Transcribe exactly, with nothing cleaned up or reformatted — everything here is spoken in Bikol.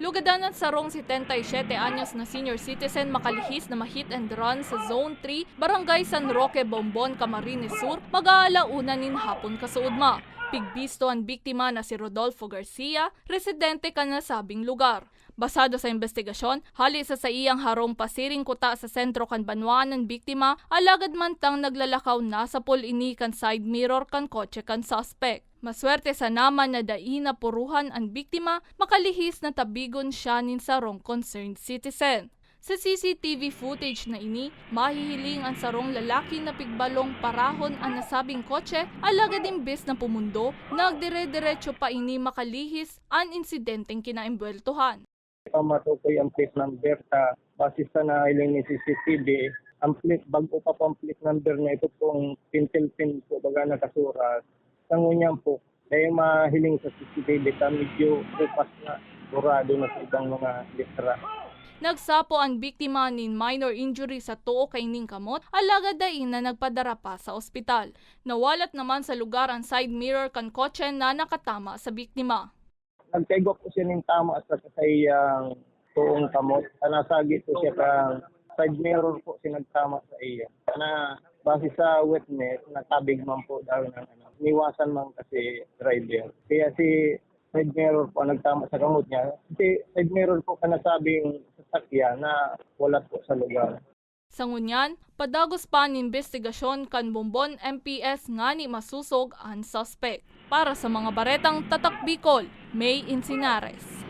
Lugadan an sarong setenta y siete anyos na senior citizen makalihis na ma-hit and run sa Zone three, Barangay San Roque, Bombon, Camarines Sur, mag-aala una nin hapon kasuodma. Pigbisto an biktima na si Rodolfo Garcia, residente kan nasabing lugar. Basado sa imbestigasyon, hali sa saiyang harong pasiring kuta sa sentro kan banwaan an biktima, alagad mantang naglalakaw, nasapol ini kan side mirror kan kotse kan suspect. Maswerte sana man na dai napuruhan an biktima, makalihis na tabigon siya nin sarong concerned citizen. Sa C C T V footage na ini, mahihiling an sarong lalaki na pigbalong parahon an nasabing kotse, alagad imbes na pumundo, nagdire-diretso pa ini makalihis an insidenteng kinaimbweltohan. Pamatukoy ang plate number ta base sa nahiling ni C C T V, ang plate, bag-o pa po ang plate number na ito pong pintil-pin po baga nakasurat. Sa ngunyan po, dahil mahiling sa C C T V ta medyo bukas na, burado na sa ibang mga litra. Nagsapo an biktima nin minor injury sa too kaining kamot, alagad dai na nagpadara pa sa ospital. Nawalat naman sa lugar an side mirror kan kotse na nakatama sa biktima. Nagkaigwa po siya nin tama sa saiyang tuong kamot. Sa nasagi po siya kan side mirror po siya nagtama sa iya. Na base sa witness, natabig man po daw ng ano, niwasan man kasi driver. Kaya si side mirror po ang nagtama sa kamot niya. Kasi side mirror po ka nasabing sasakyan na wala po sa lugar. Sa ngunyan, padagos pa an imbestigasyon kan Bombon M P S ngani masusog an suspek. Para sa mga baretang Tatak Bicol, May Encinares.